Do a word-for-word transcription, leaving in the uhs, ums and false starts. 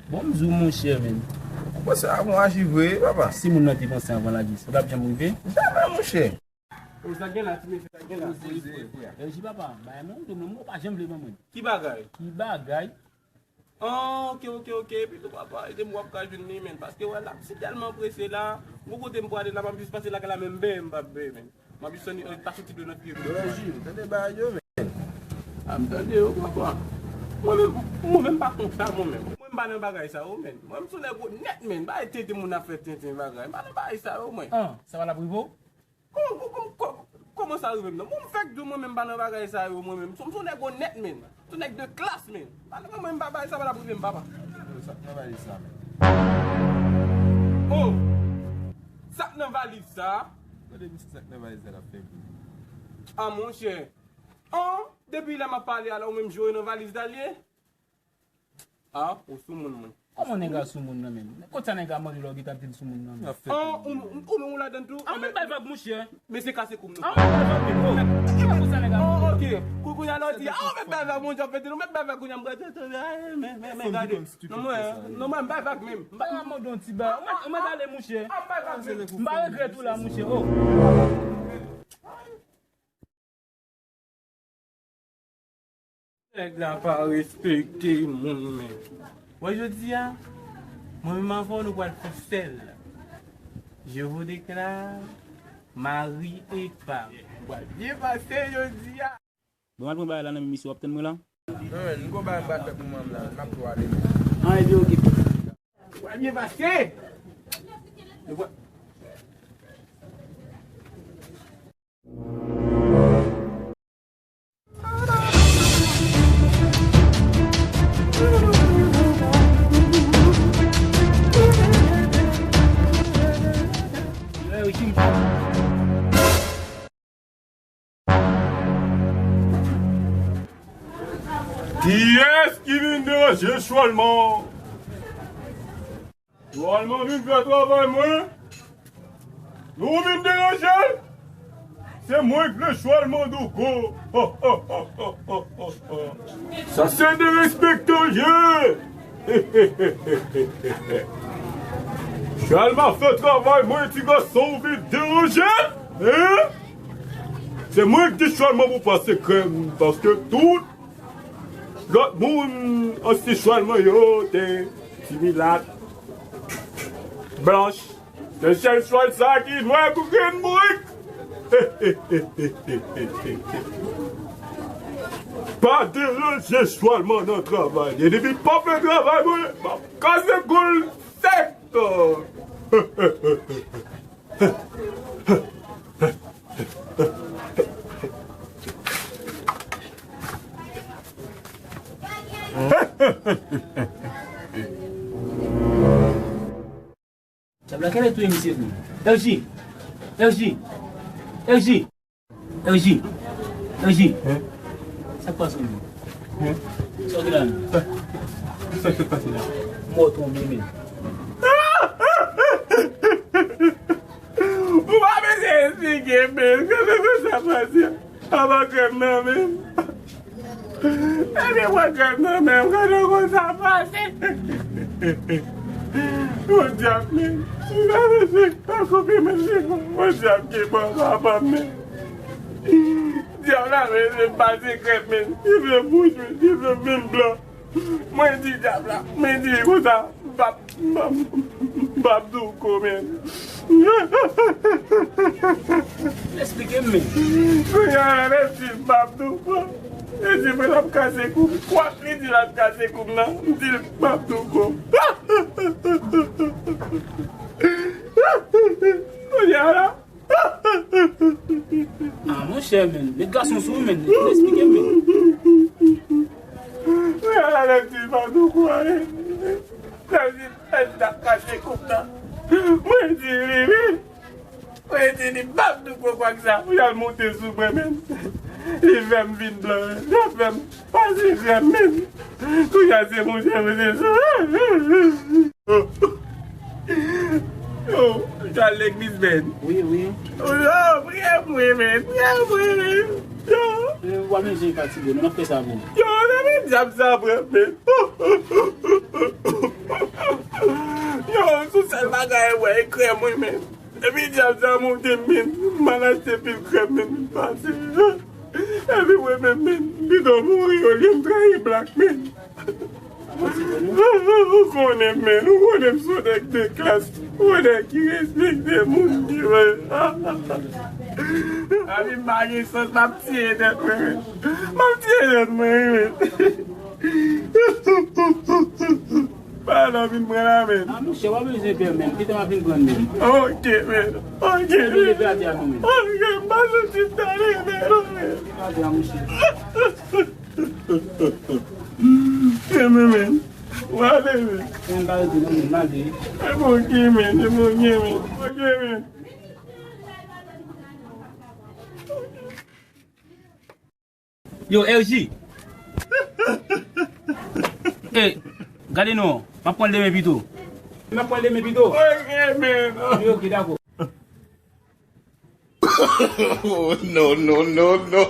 Bon, m di w, monchè, men. Ou panse a bon aji vre, papa? Si moun nan te panse anvan lage, sa t ap janm rive? Jamè, monchè. O, sa gen la, ti mesye, sa gen la. Poze, frè. L J, papa, bay mwen, mwen, mwen pa janm vle ban mwen. Ki bagay? Ki bagay? Ah, ok, ok, ok. Epi tou, papa, ede m wè w ap ka jwenn li, men. Paske, wè, la, si tèlman prese la, bon kote m prale la, m ap jis pase lakay la, men m benyen, m p ap benyen, men. M ap jis soti, ta soti dlo nan figi m. Yo, Jim, tande bagay yo, men. A, m tande yo, papa. Mwen menm, mwen menm pa konsa, mwen menm. Mwen m pa nan bagay sa yo, men. Mwen m sou nèg onèt, men. Bagay tenten moun ap fè tenten bagay. M pa nan bagay sa yo, mwen. Ah, sa pa l ap rive w? Kòman, kòman, kòman, kòman sa rive m nan? Bon, m fèk di w mwen menm m pa nan bagay sa yo, mwen menm. M sou nèg onèt, men. M sou nèg de klas, men. Pa nan mwen, m pa bagay sa pa t ap rive m, papa. Yo, sa k nan valiz sa, men? Oh! Sa k nan valiz sa? Gade misye, sa k nan valiz la, l ap fè bri. Ah, monchè. Oh, depi lè m ap pale a la, ou menm jwe nan valiz la l ye? Ah, ou sou moun, mwen. Kòman nèg a sou moun nan menm? Kot sa nèg a mande lè w gentan ap di l sou moun nan menm? Ah, ou, ou, ou menm ou ladann tou? Ah, mwen bay vag, monchè. Mesye kase kou m non. Ah, mwen bay vag, men, oh. Kòman sa nèg a mande? Oh, ok. Kou, kounye a la w di, ah, ou mèt bay vag, monchè, w ap fete, ou mèt bay vag, kounye a m prale tande, men, men, men, gade. Non, mwen, non, mwen, m bay vag menm. M bay, ah, mwen don ti ba. Ou mèt, ou mèt ale, monchè. Ah, m bay vag menm. M pa regrèt ou la, monchè. Oh. Nèg la pa respekte moun, men. Wè jodi a, mwen menm avè w nou pral fè sèl. Je vous déclare mari et femme. Nou pral byen pase jodi a. Bon, m al pran bagay la nan men misye, w ap tann mwen la? Non, men, m gon bagay m pral fè pou manman m la, m ap tou ale. An, epi okipe. Nou pral byen pase. Nou pral Kiyès ki vin deranje Chwalman? Chwalman vin fè travay mwen. Nou vin deranje l. Se mwen k vle Chwalman Douko. Sa se derespektan l ye. Chwalman fè travay mwen, ti gason, ou vin deranje l, hein? Se mwen k di Chwalman pou pase krèm, paske tout lòt moun anti Chwalman yo te ti milat, blanch. Se sèl Chwal sa ki nwè kou grenn bourik. Pa deranje Chwalman nan travay li. Depi l pa fè travay mwen, m ap kase kou l sèk. Dyab la, kilè touye misye tou? L J! L J! L J! L J! L J! Hein? Sa k pase menm? Hein? Sa w gen la menm? Sa, sa k pase la? Mò tonbe menm. Ou pa bezwen esplike, men. Gade sa k pase. Apa krèm nan menm. Epi mwen gad nan men m, gade konsa pase. Bon dyab, men. Gade se pa koupe men se bon. Bon dyab ki bon papa m, men. Dyab la, men, se pa sekrè, men. Li vle bouch, men. Li vle vin blan. Mwen di dyab la, mwen di li konsa, m p ap, m p ap, m p ap di w ko, men. Esplike m, men. Kounye a la, lè m di l m p ap di w ko, li di mwen l ap kase kou m. Kwak li di l ap kase kou m nan, m di l m p ap di w ko. Kounye a la, Ah, monchè, men. Met gason sou ou, men. Esplike m, men. Mwen ale di pa nou kwè. Sa di, sa di, t ap kache koup nan. Mwen di li, wi. Mwen di li, m p ap nou kwè kwak sa. Pou y al monte sou mwen, men. Li fè m vin blan. Li fè m pase krèm, men. Kounye a se monchè, men se sa. Yo, ou t al legliz, men? Wi, wi. Yo, priye pou mwen, men. Priye pou mwen, men. Yo. Ou pa bezwen fatige, nou ap fè sa pou ou. Yo, nan men dyab sa pran, men. Yo, sou sèl bagay, wè, e krèm, wi, men. Epi dyab sa monte m, men. M al achte pil krèm, men, m pase. Epi, wè, men, men, pito mouri olye m trayi Black, men. Ou konnen, men, ou konnen m se yon nèg de klas, yon nèg ki respekte moun, ki wè. Epi m pa gen sans, m ap tiye tèt mwen, men. M ap tiye tèt mwen, men. Pa nan vin pran la, men. A, monchè, w ap bezwen pè, men. Kite m ap vin pran, men. Ok, men. Ok, men. Leve atè a non, men. Ok, m pa santi m ta leve, non, men. Leve atè a, monchè. Enben, men. W ale, men. Enben, m pa rete non, men. M ale. Enben, ok, men. Enben, ok, men. Ok, men. Yo, R J. Ey, gade non. M ap pran l demen pito. M ap pran l demen pito. Ok, men. Yo, ok, dakò. Oh, no, no, no, no.